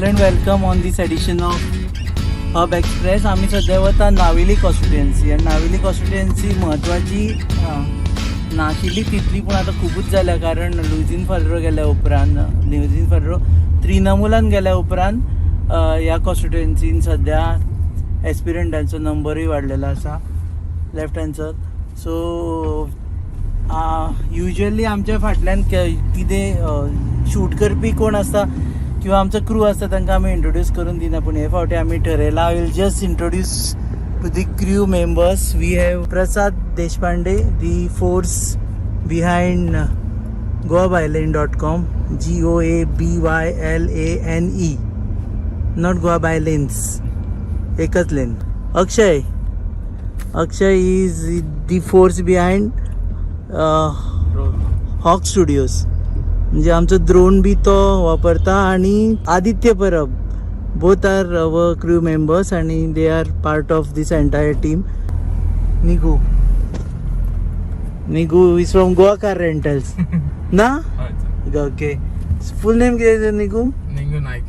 Hello and welcome on this edition of Hub Express. आमी सद्या वता नावेली कॉन्स्टिट्युएन्सी आनी नावेली कॉन्स्टिट्युएन्सी म्हत्वाची नाशिल्ली तितली, पूण आतां खुबूच जाल्या, कारण लुईझीन फालेरो गेल्या उपरांत, लुईझीन फालेरो त्रिनमुलान गेल्या उपरांत ह्या कॉन्स्टिट्युएन्सीन सद्या एस्पिरंटांचो नंबरूय वाडलेलो आसा लेफ्ट हँडचो. सो युजली आमच्या फाटल्यान कितें शूट करपी कोण आसता किंवा आमचो क्रू आसता, तांकां आमी इंट्रोड्यूस करून दिना, पूण हे फावटी आमी ठरयलां, I will just introduce to the crew members. We have Prasad Deshpande, the force behind goabylane.com, GOABYLANE, not Goa by lanes, एकच lane. Akshay, Akshay is the force behind Hawk Studios, म्हणजे आमचो drone बी तो वापरता. आणि आदित्य परब, both are our crew members आणि they are part of this entire team. Nigu, Nigu is from Goa Car Rentals ना? Okay, फुल नेम कितें निगू? निंगू नाईक.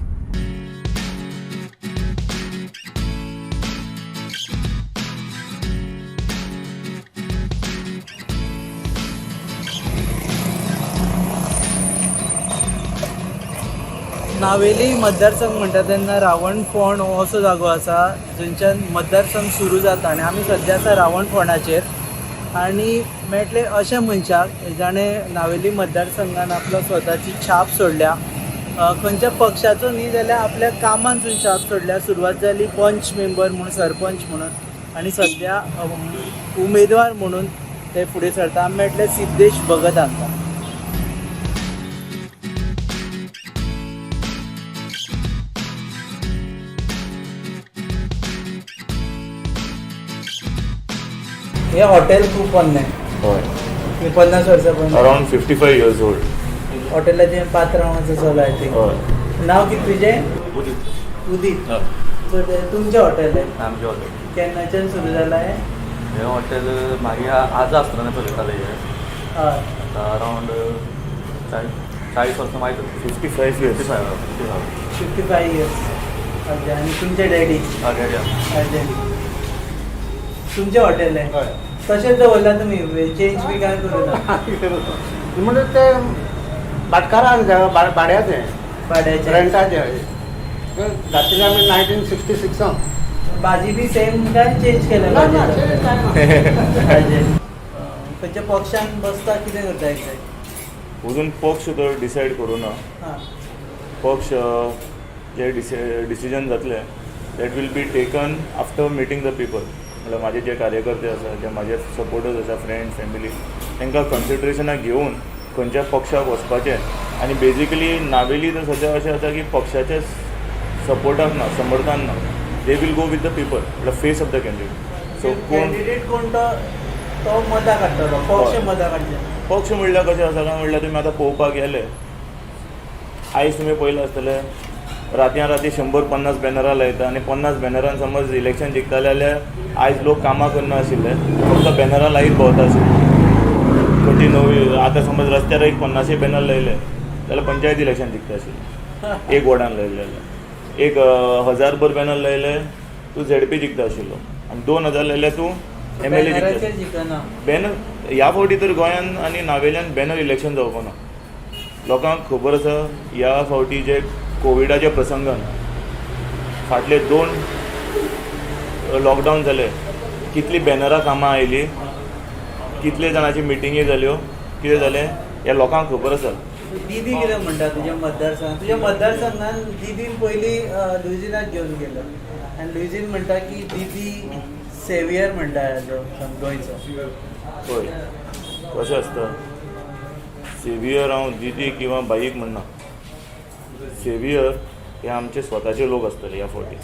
नावेली मतदारसंघ म्हणटा तेन्ना रावणफोंड हो असो जागो आसा जंयच्यान मतदारसंघ सुरू जाता आनी आमी सद्या आसा रावणफोंडाचेर आनी मेळटले अशा मनशाक जाणें नावेली मतदारसंघान आपलो स्वताची छाप सोडल्या, खंयच्या पक्षाचो न्ही जाल्यार आपल्या कामांतसून छाप सोडल्या. सुरवात जाली पंच मेंबर म्हणून, सरपंच म्हणून आनी सद्या उमेदवार म्हणून ते फुडें सरता. आमी मेळटले सिद्धेश भगत हांकां. हे हॉटेल खूब पोन्नें. हय. 50 वर्सां पोन्नें. Around 55 years old. हॉटेलाचें पात्रांवाचो चलो, I think. हय. नाव कितें तुजें? उदीत. उदीत. सो ते तुमचें हॉटेल आहे? आमचें हॉटेल. केन्नाच्यान सुरू जालां हें? हें हॉटेल मागीर आज आसतना चलयतालें हें. आतां अरावंड 40 वर्सां मागीर. 55 years. 55, 55. 55 years. Okay, आनी तुमचे डॅडी? डॅडी. डॅडी. तुमचें हॉटेल आहे? तशेंच दवरलां तुमी, चेंज बी काय करूं ना? म्हणजे ते भाटकारान भाड्याचें. भाड्याचें. रेंटाचें घातलें आमी 1966. भाजी बी सेम काय चेंज केल्या? ना ना, change काय ना. भाजी खंयच्या पक्षान बसता, कितें करता एक्झॅक्ट? अजून पक्ष तर डिसायड करूं ना. हां. पक्ष जे डिसिजन जातलें, that will be taken after meeting the people. म्हणल्यार म्हाजे जे कार्यकर्ते आसा, जे म्हाजे सपोर्टर्स आसा, फ्रेंड्स, फॅमिली, तांकां कन्सिडरेशनाक घेवन खंयच्या पक्षाक वचपाचें. आनी बेजिकली नावेली तर सद्या अशें आसा की पक्षाचे सपोर्टाक ना, समर्थन ना. They will go with the people, म्हणल्यार face of the candidate. So कोण कॅन्डिडेट कोण तो, तो मतां काडटलो, पक्ष हय. मतां काडचे. पक्ष म्हणल्यार कशें आसा काय म्हणल्यार तुमी आतां पळोवपाक गेले, आयज तुमी पळयलां आसतलें, रातयां राती 150 बॅनरां लायता आनी 50 बॅनरान समज इलेक्शन जिखताले जाल्यार आयज लोक कामां करना आशिल्ले, फक्त बॅनरां लायत भोंवता आशिल्ले. खंयची नवी आतां समज रस्त्यार एक 50 बॅनर लायले जाल्यार पंचायत इलेक्शन जिखता आशिल्लें. एक वॉर्डान लायले जाल्यार एक हजारभर बॅनर लायले, तूं झेडपी जिखता आशिल्लो आनी 2000 लायल्यार तूं एमएलए जिखता. बॅनराचेर जिखना. बॅनर ह्या फावटी तर गोंयान आनी नावेल्यान बॅनर इलेक्शन जावपा ना. लोकांक खबर आसा, ह्या फावटी जे कोविडाच्या प्रसंगान फाटले दोन लॉकडावन जाले, कितलीं बॅनरां कामां आयलीं, कितले जाणांची मिटिंगी जाल्यो, कितें जालें, ह्या लोकांक खबर आसा. दिदी कितें म्हणटा तुज्या मतदारसंघात? तुज्या मतदारसंघान दिदीन पयलीं लुईझिनाक घेवन गेलो आनी लुईझीन म्हणटा की दिदी सेवियर म्हणटा हेजो गोंयचो. पळय, कशें आसता, सेवियर हांव दिदी किंवा बाईक म्हणना. सेवियर हे आमचे स्वताचे लोक आसतले. ह्या फावटी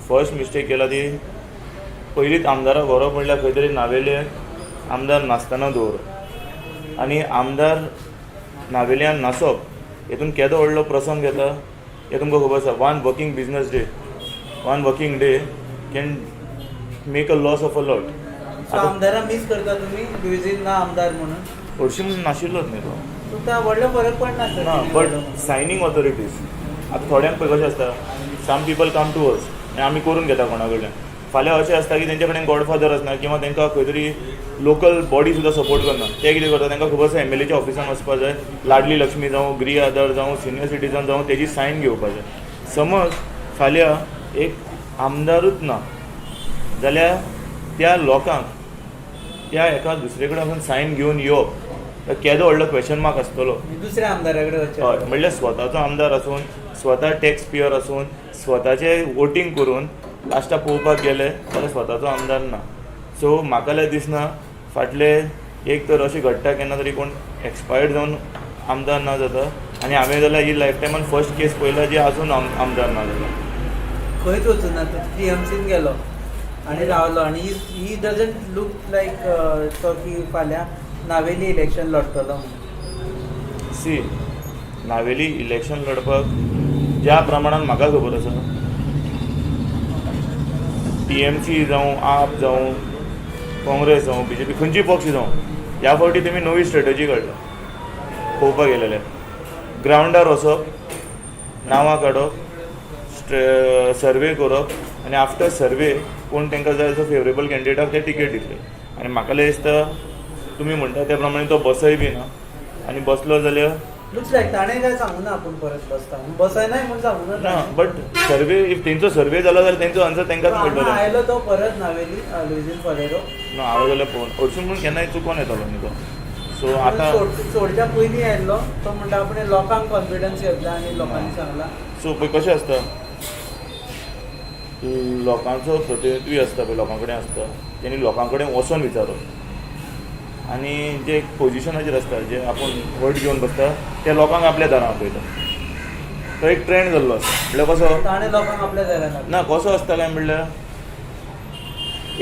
फर्स्ट मिस्टेक केला ती पयलींच आमदाराक व्हरप म्हणल्यार खंय तरी नावेले आमदार नासतना दवरप आनी आमदार नावेल्यान नासप, हेतून केदो व्हडलो प्रसंग येता हें तुमकां खबर आसा. One working business day, one working day can make a loss of a lot. So आमदारां मीस करता तुमी, लुईझीन ना आमदार म्हणून? हरशीं म्हणून नाशिल्लोच न्ही तो. तुका व्हडलो फरक पडना. ना, बट सायनींग ऑथॉरिटीज आतां थोड्यांक पळय कशें आसता, some people come to us आनी आमी करून घेता कोणा कडल्यान. फाल्यां अशें आसता की तेंच्या कडेन गॉडफादर आसना किंवा तांकां खंय तरी लोकल बॉडी सुद्दां सपोर्ट करना. ते कितें करता, तांकां खबर आसा एमएलएच्या ऑफिसान वचपा जाय, लाडली लक्ष्मी जावं, गृह आधार जावं, सिनियर सिटीजन जावं, तेजी सायन घेवपा जाय. समज फाल्यां एक आमदारूच ना जाल्यार त्या लोकांक त्या एका दुसरे कडेन वचून सायन घेवन येवप तर केदो व्हडलो क्वेश्चन मार्क आसतलो. दुसऱ्या आमदारा कडेन वचचें. हय, म्हणल्यार स्वताचो आमदार आसून, स्वता टॅक्स पेयर आसून, स्वताचे वोटींग करून लास्टाक पळोवपाक गेले जाल्यार स्वताचो आमदार ना. सो म्हाका जाल्यार दिसना फाटले एक तर अशें घडटा केन्ना तरी कोण एक्सपायर्ड जावन आमदार ना जाता आनी हांवें जाल्यार ही लायफ टायमान फर्स्ट केस पळयला जी आजून आमदार ना जाला. खंयच वचूना तो, टीएमसीन गेलो आनी रावलो आनी he doesn't look like तो की फाल्यां नावेली इलेक्शन लढतलो म्हणून. सी, नावेली इलेक्शन लढपाक ज्या प्रमाणान म्हाका खबर आसा, टीएमसी जावं, आप जावं, काँग्रेस जावं, बीजेपी, खंयची पक्ष जावं, ह्या फावटी तेमी नवी स्ट्रेटजी काडल्या. पळोवपाक गेलेले ग्रावंडार वचप, नांवां काडप, सर्वे करप आनी आफ्टर सर्वे कोण तांकां जाय असो फेवरेबल कॅन्डिडेटाक ते टिकेट दितले. आनी म्हाका दिसता तुमी म्हणटा त्या प्रमाणे तो बसय बी ना आनी बसलो जाल्यार लुक्स लायक ताणें काय सांगू ना आपूण परत बसता म्हणून, बसयनाय म्हणून सांगू ना ना ताणें. बट सर्वे if तेंचो सर्वे जालो जाल्यार तेंचो आन्सर तांकांच हांगा मेळटलो. आयलो तो परत नावेली, लुईझीन फरेरो. ना, हांवें जाल्यार पळोवन हरसून म्हणून केन्नाय चुकोन येतालो न्ही तो. सो आतां सोडच्या पयलीं आयल्लो तो म्हणटा आपणें लोकांक कॉन्फिडन्स घेतला आनी लोकांनी सांगला. सो पळय कशें आसता, लोकांचो प्रतिनिधी आसता पळय, लोकां कडेन आसता, तेणी लोकां कडेन वचोन विचारप आनी जे एक पोजिशनाचेर आसता, जे आपूण व्हड घेवन बसता, ते लोकांक आपल्या दारां आपयता. तो एक ट्रेंड जाल्लो आसा. म्हणल्यार कसो ताणें लोकांक आपल्या दारान ना, कसो आसता काय म्हणल्यार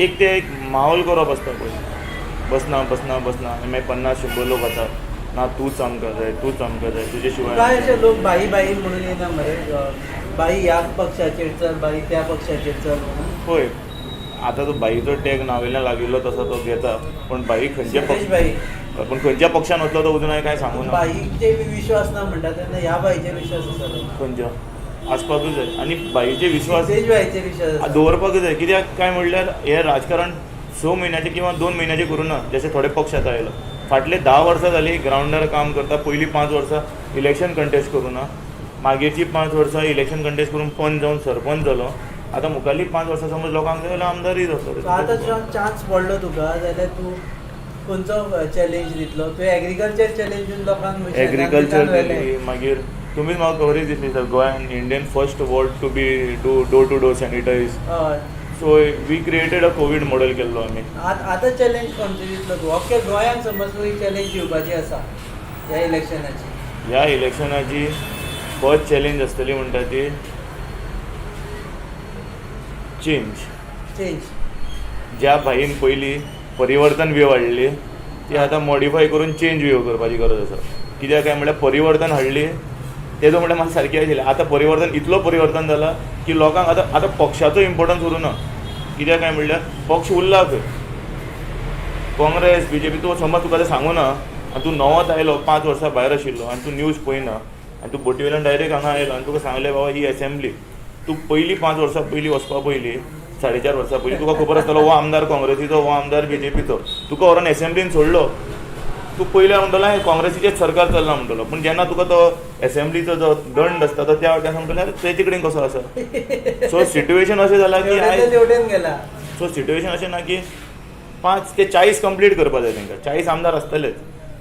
एक ते एक माहोल करप आसता पळय, बसना बसना बसना आनी मागीर 50-100 लोक वतात, ना तूंच आमकां जाय, तूंच आमकां जाय, तुजे काय शिवाय. अशे लोक बाई बाई म्हणून येना मरे, बाई ह्या पक्षाचेर चल, बाई त्या पक्षाचेर चल म्हणून? पळय, आतां तो बाईचो टॅग नावेल्यान लागिल्लो तसो तो घेता, पूण बाई खंयच्या सिद्धेश पक्ष बाई. पूण खंयच्या पक्षान वतलो तो अजून हांवें कांय सांगू ना. बाईचे बी विश्वास ना म्हणटा तेन्ना ह्या बाईचेर विश्वास आसा लोकांक. खंयच्या आसपाकूच जाय आनी बाईचे विश्वास सिद्धेश बाईचेर विश्वास आसा. दवरपाकूच जाय. कित्याक काय म्हणल्यार हें राजकारण 6 म्हयन्याचें किंवा 2 म्हयन्याचें करूं ना, जशे थोडे पक्ष आतां आयलो, फाटले 10 वर्सां जालीं ग्रावंडार काम करता. पयलीं 5 वर्सां इलेक्शन कंटेस्ट करूं ना, मागीरची 5 वर्सां इलेक्शन कंटेस्ट करून पंच जावन सरपंच जालो. आतां मुखारली 5 वर्सां समज लोकांक जाय जाल्यार आमदारूय सो आतां जातलो. चान्स पडलो तुका जाल्यार तूं खंयचो चॅलेंज दितलो? तुवें एग्रीकल्चर चॅलेंजून लोकांक एग्रीकल्चर व्हेलें. दिली, मागीर तुमीच म्हाका खबरूच दिसली सर, गोंयान Indian first ward to be do door to door sanitize. हय. So we created a COVID model केल्लो आमी. आतां चॅलेंज खंयचो दितलो तूं? अख्ख्या गोंयांक समज तुवें चॅलेंज दिवपाची आसा ह्या इलेक्शनाची. ह्या इलेक्शनाची फर्स्ट चॅलेंज आसतली म्हणटा ती चेंज. चेंज. ज्या भाईन पयलीं परिवर्तन वेव हाडली ती आतां मॉडिफाय करून चेंज वेव करपाची गरज आसा. कित्याक काय म्हणल्यार परिवर्तन हाडली तेजो म्हणल्यार म्हाका सारकें आशिल्लें. आतां परिवर्तन इतलो परिवर्तन जाला की लोकांक आतां आतां पक्षाचो इम्पोर्टन्स उरूं ना. कित्याक काय म्हणल्यार पक्ष उरला खंय? काँग्रेस, बीजेपी. तूं समज तुका आतां सांगू ना आनी तूं नवोच आयलो, 5 वर्सां भायर आशिल्लो आनी तूं न्यूज पळयना आनी तूं बोटी वयल्यान डायरेक्ट हांगा आयलो आनी तुका सांगलें बाबा ही एसेंब्ली, तूं पयलीं 5 वर्सां पयलीं वचपा पयलीं, 4.5 वर्सां पयलीं तुका खबर आसतलो हो आमदार काँग्रेसीचो, हो आमदार बीजेपीचो. तुका व्हरोन एसेंब्लीन सोडलो, तूं पयलीं म्हणटलो हें काँग्रेसीचेंच सरकार चल्लां म्हणटलो. पूण जेन्ना तुका तो एसेंब्लीचो जो दंड आसता तो त्या वाट्यान म्हणटलो आरे तेजे कडेन कसो आसा. सो सिट्युएशन अशें जालां की तेवटेन आयज तेवटेन गेला. सो सिट्युएशन अशें ना की 5 ते 40 कंप्लीट करपा जाय तांकां, 40 आमदार आसतलेच.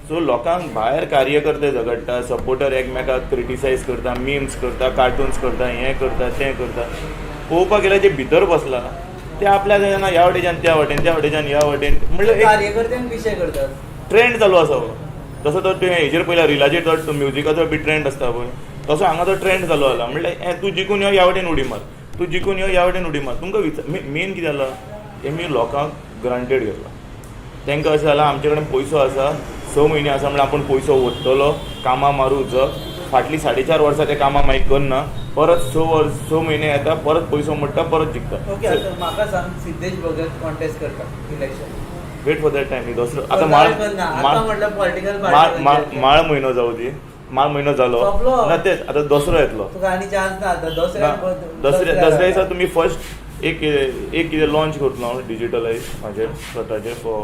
सो लोकांक भायर कार्यकर्ते झगडटा, सपोर्टर एकमेकाक क्रिटिसायज करता, मिम्स करता, कार्टून्स करता, हें करता, तें करता. पळोवपाक गेल्यार जे भितर बसला ते आपल्या जायना, ह्या वटेच्यान त्या वटेन, त्या वटेच्यान ह्या वटेन, म्हणल्यार एक कार्यकर्त्यांक विशय करतात. ट्रेंड चालू आसा हो. जसो तो तुवें हेजेर पळयला, रिलाचेर तो म्युजिकाचो बी ट्रेंड आसता पळय, तसो हांगा तो ट्रेंड चालू जाला. म्हणल्यार हें तूं जिखून यो ह्या वटेन उडी मार, तूं जिखून यो ह्या वटेन उडी मार. तुमकां मेन कितें जालां, तेमी लोकांक ग्रांटेड घेतला. तांकां अशें जालां आमचे कडेन पयसो आसा, 6 म्हयने आसा म्हणल्यार आपूण पयसो ओततलो, कामां मारूं जग. फाटलीं 4.5 वर्सां ते कामां मागीर करना, परत 6 वर्स 6 म्हयने येता, परत पयसो मोडटा, परत जिखता. ओके, आतां म्हाका सांग, सिद्धेश भगत कॉन्टेस्ट करता election? Wait for that time. दुसरो आतां माळ आता म्हटलं पॉलिटिकल माळ माळ म्हयनो जावं दी. माघ म्हयनो जालो सोंपलो. ना, तेच आतां दसरो येतलो. तुका आनी चान्स ना आतां दसऱ्याक. दसऱ्या दसऱ्या दिसा तुमी फर्स्ट एक एक कितें लॉन्च करतलो हांव डिजिटलायज म्हाजेर स्वताचेर फॉर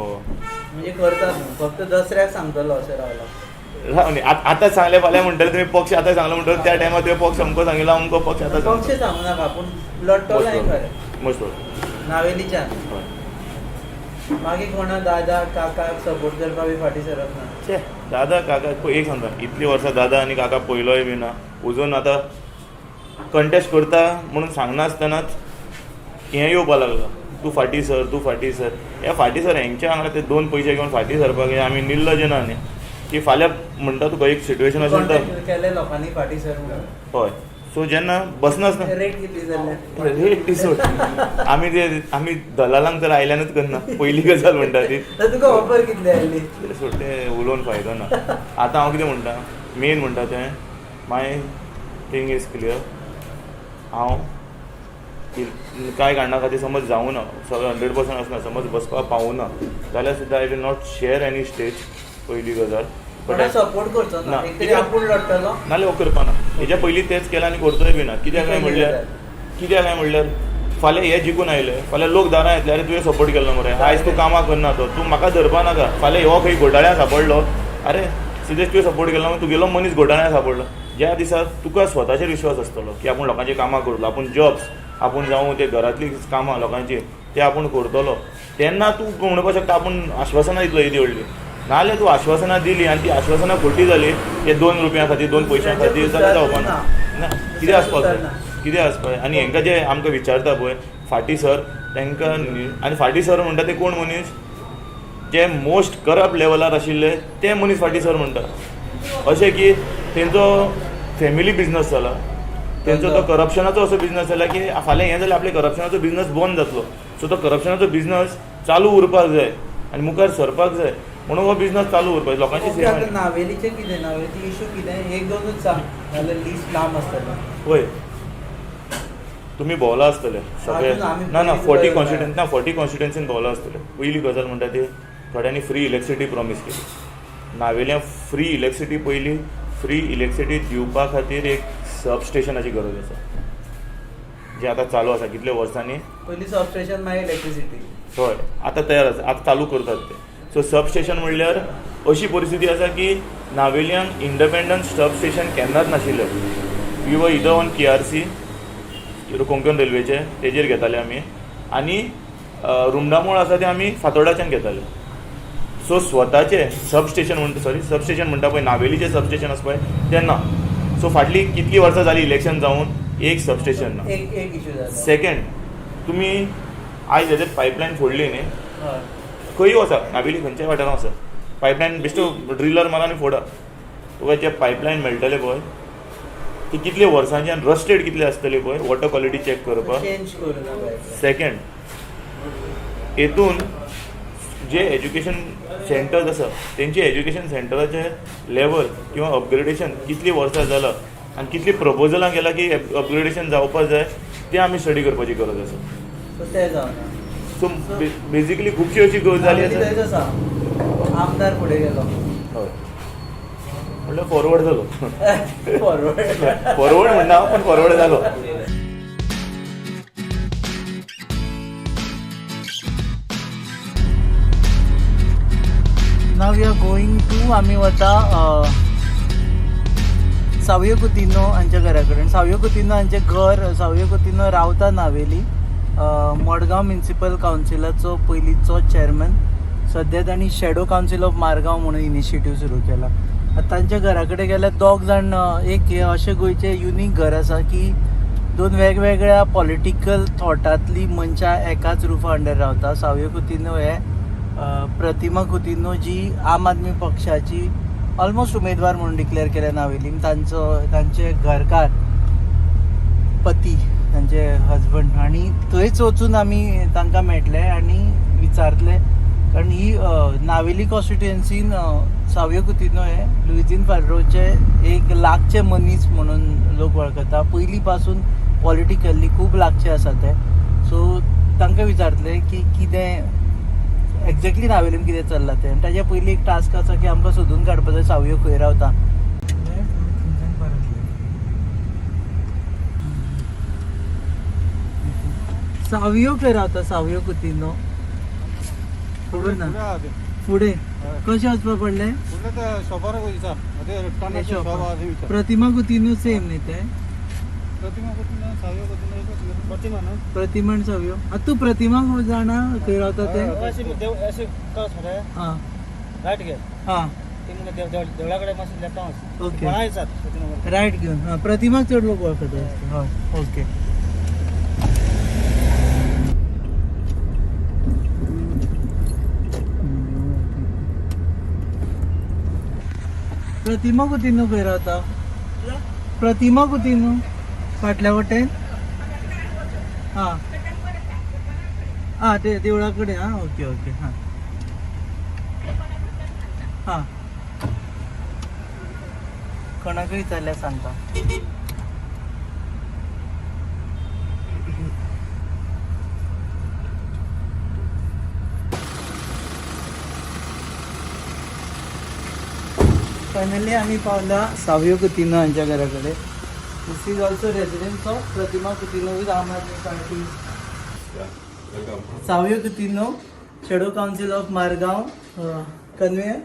म्हणजे करता न्हू, फक्त दसऱ्याक सांगतलो अशें रावला. राव न्ही, आतां सांगलें फाल्यां म्हणटले तुमी पक्ष आतां सांगलें म्हणटकीर त्या टायमार तुवें पक्ष अमको सांगिल्लो, अमको पक्ष आतां. पक्ष सांगू नाका, पूण लडटलो हें खरें. Most probably. नावेलीच्यान. हय. मागीर कोणा दादा काकाक सपोर्ट करपा बी फाटीं सरप ना? छे, दादा काका एक सांगता, इतलीं वर्सां दादा आनी काका पयलोय बी ना. अजून आतां कंटेस्ट करता म्हणून सांगनासतनाच हें येवपा लागला, तूं फाटीं सर, तूं फाटीं सर. हे फाटीं सर हेंच्या वांगडा ते दोन पयशे घेवन फाटीं सरपाक हे आमी निर्लज ना न्ही की फाल्यां म्हणटा तुका एक सिट्युएशन अशें जाता. कॉन्टॅक्ट केले लोकांनी फाटीं सर म्हणून? हय, सो जेन्ना बसनासतना रेट कितली जाल्ले? रेट ती सोड, आमी ते आमी दलालांक तर आयल्यानूच करना, पयली गजाल म्हणटा ती. तर तुका ऑफर कितली आयली? ते सोड, ते उलोवन फायदो ना. आतां हांव कितें म्हणटा, मेन म्हणटा तें, माय थिंग is clear. हांव कांय कारणा खातीर समज जावना, सगळें 100% आसना, समज बसपाक पावना जाल्यार सुद्दां I will not share any stage, पयली गजाल. कोणा सपोर्ट करचो ना? ना. एक तरी आपूण लडटलो. नाल्यार हो करपाना. हेज्या पयलीं तेच केलां आनी करतोय बी ना. कित्याक काय म्हणल्यार, कित्याक काय म्हणल्यार फाल्यां हे जिखून आयले, फाल्यां लोक दारां येतले, अरे तुवें सपोर्ट केल्लो मरे, आयज तूं कामां करना, तो तूं म्हाका धरपा नाका. फाल्यां हो खंय घोटाळ्यान सांपडलो, अरे सिद्धेश तुवें सपोर्ट केलो, तुगेलो मनीस घोटाळ्यान सांपडलो. ज्या दिसा तुका स्वताचेर विश्वास आसतलो की आपूण लोकांची कामां करतलो, आपूण जॉब्स, आपूण जावं ते घरांतलीं कामां लोकांची ते आपूण करतलो, तेन्ना तूं म्हणपाक शकता आपूण आश्वासनां दितलो येदी व्हडली. नाजाल्यार तूं आश्वासनां दिली आनी ती आश्वासनां खोटी जाली हे दोन रुपया खातीर, दोन पयशां खातीर जाल्यार जावपा ना. ना, कितें आसपाक जाय, कितें आसपाक जाय. आनी हेंकां जे आमकां विचारता पळय फाटीं सर तांकां, आनी फाटीं सर म्हणटा ते कोण मनीस जे मोस्ट करप्ट लेवलार आशिल्ले ते मनीस फाटीं सर म्हणटा. अशें की तेंचो फॅमिली बिजनस जाला, तेंचो तो करप्शनाचो असो बिजनस जाला की फाल्यां हें जाल्यार आपले करप्शनाचो बिजनस बंद जातलो. सो तो करप्शनाचो बिजनस चालू उरपाक जाय आनी मुखार सरपाक जाय म्हणून हो बिजनस चालू उरपाक लोकांची ओके, सेवा. आतां नावेलीचें कितें, नावेलीची इशू कितें, एक दोनूच सांग, नाल्यार लिस्ट लांब आसतलें. वय, तुमी भोंवला आसतले सगळे. अजून आमी ना ना, पयलींच 40 गजाल. कॉन्स्टिट्युएन्सी ना, 40 कॉन्स्टिट्युएन्सीन भोंवला आसतले. पयली गजाल म्हणटा ती थोड्यांनी फ्री इलेक्ट्रिसिटी प्रॉमीस केली नावेल्या. फ्री इलेक्ट्रिसिटी, पयली फ्री इलेक्ट्रिसिटी दिवपा खातीर एक सब स्टेशनाची गरज आसा, जे आतां चालू आसा कितले वर्सांनी. पयलीं सबस्टेशन, मागीर इलेक्ट्रिसिटी. हय, आतां तयार आसा, आतां चालू करतात ते. सो सब स्टेशन म्हणल्यार अशी परिस्थिती आसा की नावेल्यांक इंडिपेंडंट सब स्टेशन केन्नाच नाशिल्लें. We were either on KRC, Konkan रेल्वेचे तेजेर घेताले आमी, आनी रुमडामोळ आसा ते आमी फातोर्डाच्यान घेताले. सो स्वताचे सब स्टेशन म्हणटा, सॉरी, सब स्टेशन म्हणटा पळय, नावेलीचें सब स्टेशन आसा पळय तें ना. सो फाटलीं कितलीं वर्सां जालीं इलेक्शन जावन एक सब स्टेशन ना. एक एक इशू जालो. सेकंड, तुमी आयज हेजेर पायपलायन फोडली न्ही, खंय वचा, नावेली खंयच्याय वाठारांत वचा, पायपलायन बेश्टो ड्रिलर मारा आनी फोडा, तुका जे पायपलायन मेळटले पळय ती कितले वर्सांची आनी रस्टेड कितले आसतली पळय, वॉटर क्वॉलिटी चॅक करपाक. चेंज करूं ना पायपलायन. सेकंड, हेतून जे एज्युकेशन सेंटर्स आसा तेंचे एज्युकेशन सेंटराचे लेवल किंवा अपग्रेडेशन कितलीं वर्सां जालां आनी कितलीं प्रपोजलां केलां की अपग्रेडेशन जावपा जाय, तें आमी स्टडी करपाची गरज आसा. सो तें जावना. सो बेजिकली खुबशी अशी गजाली नावेली आसा. थंयच आसा, आमदार फुडें गेलो. हय, म्हणल्यार फॉरवर्ड जालो. फॉरवर्ड. फॉरवर्ड म्हणना पण फॉरवर्ड जालो. Now we are going to, आमी वता सावयो कुतिन्हो हांच्या घरा कडेन. सावयो कुतिन्हो हांचें घर, सावयो कुतिन्हो रावता नावेली, मडगांव म्युनिसिपल कावन्सिलाचो पयलींचो चॅरमॅन. सद्या तांणी शॅडो कावन्सील ऑफ मारगांव म्हणून इनिशिएटीव सुरू केला. आतां तांच्या घरा कडेन गेल्यार दोग जाण, एक हें अशें गोंयचें युनीक घर आसा की दोन वेगवेगळ्या पॉलिटिकल थॉटांतली मनशां एकाच रुफा अंडर रावता. सावयो कुतिन्हो हे प्रतिमा कुतिन्हो जी आम आदमी पक्षाची ऑलमोस्ट उमेदवार म्हणून डिक्लेअर केल्या नावेलीन, तांचो तांचे घरकार, पती, तांचे हजबंड. आनी थंयच वचून आमी तांकां मेळटले आनी विचारतले, कारण ही नावेली कॉन्स्टिट्युएन्सीन सावयो कुतिन्हो हे लुइझीन फार्रोचे एक लागचे मनीस म्हणून लोक वळखता. पयलीं पासून पॉलिटिकली खूब लागचे आसा ते. सो तांकां विचारतले की कितें एक्झॅक्टली नावेलीन कितें चल्लां तें. आनी ताज्या पयलीं एक टास्क आसा की आमकां सोदून काडपा जाय सावयो खंय रावता. सावयो खंय रावता? सावयो कुतिन्हो खबर ना? फुडें कशें वचपा पडलें? प्रतिमा कुतिन्हो सेम न्ही तें? प्रतिमा आनी सावयो. आतां तूं प्रतिमा जाणा खंय रावता तें? आं आं, ओके, रायट घेवन. हां, प्रतिमा चड लोक वळखता. हय, ओके. प्रतिमा कुतिन्हो खंय रावता? प्रतिमा कुतिन्हो फाटल्या वटेन. हां आं, ते देवळा कडेन. आं, ओके ओके. हां हां, कोणाकूय विचारल्यार सांगता. फायनली आमी पावला सावयो कुतिन्हो हांच्या घरा कडेन. This is also residence of Pratima Coutinho with Aam Aadmi Party. Savio Coutinho, shadow council of Margao convener,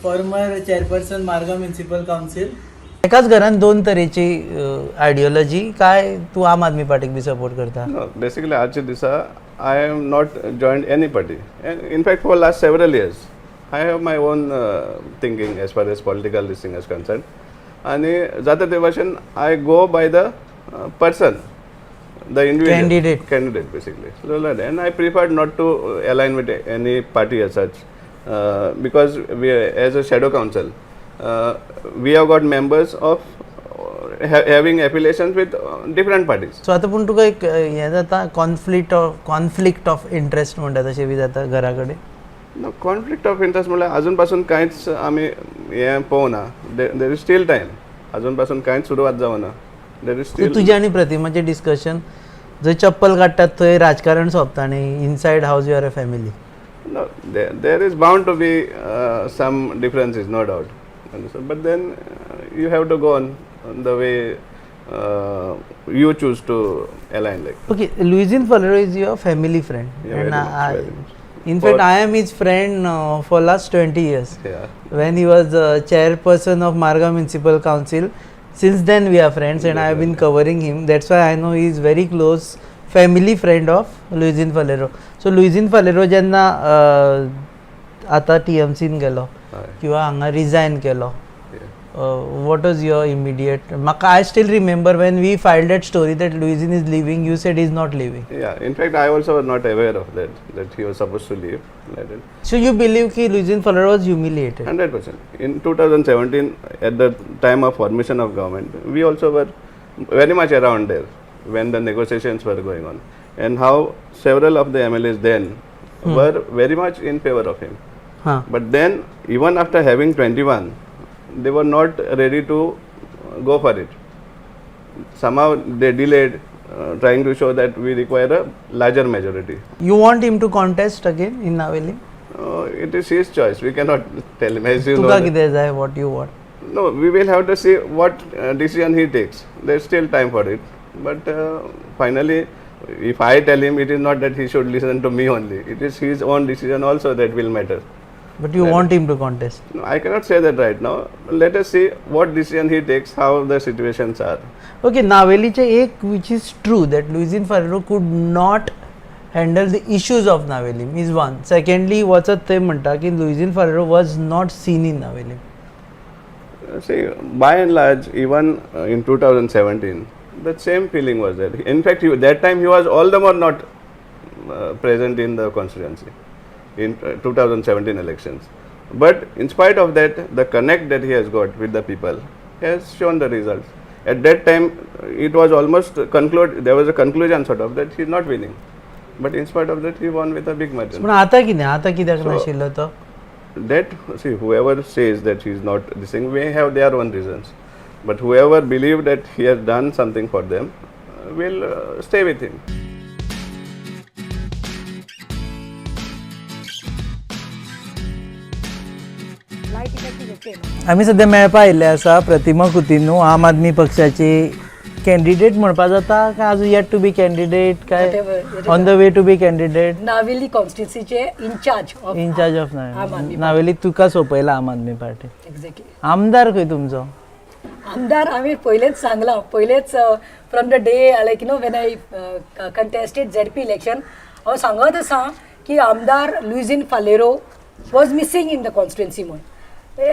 former chairperson Margao municipal council. एकाच घरान दोन तरेची आयडियोलॉजी. काय तूं आम आदमी पार्टीक बी सपोर्ट करता? No, basically आजच्या दिसा I am not joined any party. And in fact, for last several years, I have my own thinking as far as political this thing is concerned. आनी जाता ते भाशेन I go by the person, the individual Candidate. Candidate basically. So, like that. And I prefer not to align with any party as such because we, as a shadow council, we have got members of having affiliations with different parties. So आतां पूण तुका एक हें जाता, conflict of interest म्हणटा तशें बी जाता घरा कडेन? No, conflict of interest म्हणल्यार अजून पासून कांयच आमी हें पळोवना. There is still time. अजून पासून कांयच सुरवात जावना. There is still तुजें आनी प्रतिमाचें डिस्कशन, जंय चप्पल काडटात थंय राजकारण सोंपता आनी inside house you are a family. No, there is bound to be some differences, no doubt. Understood? But then you have to go on the way you choose to align. Like Okay, Luizinho Faleiro is your family friend. Yeah, very And much, I, very much. In fact, I am his friend for last 20 years. When he was chairperson of Margao Municipal Council, since then we are friends, and I have been covering him. That's why I know he is very close family friend of Luizinho Faleiro. So Luizinho Faleiro जेन्ना आतां टीएमसीन गेलो किंवा हांगा resign केलो, what was your immediate? म्हाका I still remember when we filed that story that Luizinho is leaving, you said is not leaving. Yeah. In fact, I also was not aware of that, that he was supposed to leave. Like that. So you believe की Luizinho Faleiro was humiliated? 100%. In 2017, at the time of formation of government, we also were very much around there when the negotiations were going on, and how several of the MLAs then were very much in favor of him. हां But then, even after having 21, they were not ready to go for it. Somehow they delayed, trying to show that we require a larger majority. You want him to contest again in Navelim? It is his choice. We cannot tell him. As you know, तुका that- कितें जाय? What you want? No, we will have to see what decision he takes. There's still time for it. But finally, if I tell him, it is not that he should listen to me only. It is his own decision also that will matter. But you want him to contest? No, I cannot say that right now. Let us see what decision he takes, how the situations are. Okay, नावेलीचे एक which is true, that Luizinho Faleiro could not handle the issues of Navelim is one. Secondly, वचत थंय म्हणटा की Luizinho Faleiro was not seen in Navelim. See, by and large, even in 2017, that same feeling was there. In fact, that time he was all the more not present in the constituency in 2017 elections. But in spite of that, the connect that he has got with the people has shown the results. At that time, it was almost conclude. There was a conclusion sort of that he is not winning. But in spite of that, he won with a big margin. पूण आतां कितें, आतां कित्याक So- नाशिल्लो तो? That, see, whoever says that he is not this thing may have their own reasons, but whoever believe that he has done something for them will stay with him. आमी सद्या मेळपा आयिल्ले आसा प्रतिमा कुतिन्हो, आम आदमी पक्षाची कॅन्डिडेट म्हणपा जाता काय अजून येट टू बी कॅन्डिडेट काय Whatever. On the way to be candidate? Navelim कॉन्स्टिट्युन्सीचे in-charge of in-charge of Aam Aadmi. Navelim तुका सोंपयला आम आदमी पार्टी. एक्झॅक्टली. आमदार खंय तुमचो? आमदार आम्ही पयलेच सांगला, पयलेच, from the day like when I contested ZP election, हांव सांगत आसा की आमदार Luizinho Faleiro was missing in the constituency म्हणून.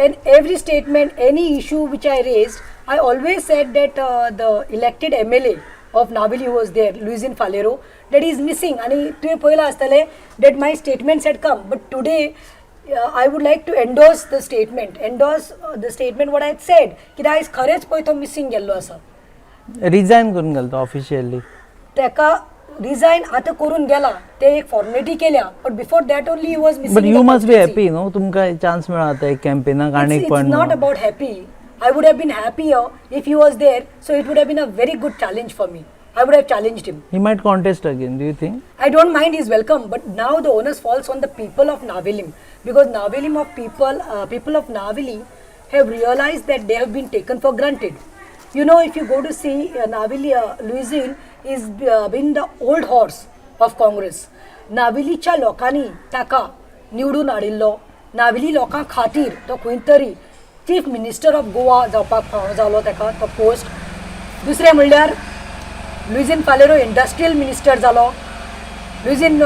And every statement, any issue which I raised, I always said that the elected MLA of Navelim was there, Luizinho Faleiro, that is missing. आनी तुवें पळयलां आसतलें that my statements had come, but today I would like to endorse the statement what I said, कित्याक आयज खरेंच पळय तो missing गेल्लो आसा. रिजायन करून घालतो ऑफिशियली. ताका रिजायन आतां करून गेला, ते एक फॉर्मेलिटी केल्या, but before that only he was missing. But you must be happy न्हू, तुमकां चान्स मेळ्ळो आतां एक कॅम्पेनाक आनीक It's पण. Not about happy. I would have been happier if he was there. So it would have been a very good challenge for me. I would have challenged him. He might contest again, do you think? I don't mind, he's welcome, but now the onus falls on the people of Navelim, because people of Navelim have realized that they have been taken for granted. If you go to see Navelim, Luizinho is been the old horse of Congress. नावेलीच्या लोकांनी ताका निवडून हाडिल्लो. नावेली लोकां खातीर तो खंय तरी chief minister of Goa जावपाक फावो जालो ताका तो पोस्ट. दुसरें म्हणल्यार लुइझीन फालेरो इंडस्ट्रियल मिनिस्टर जालो, लुइझीन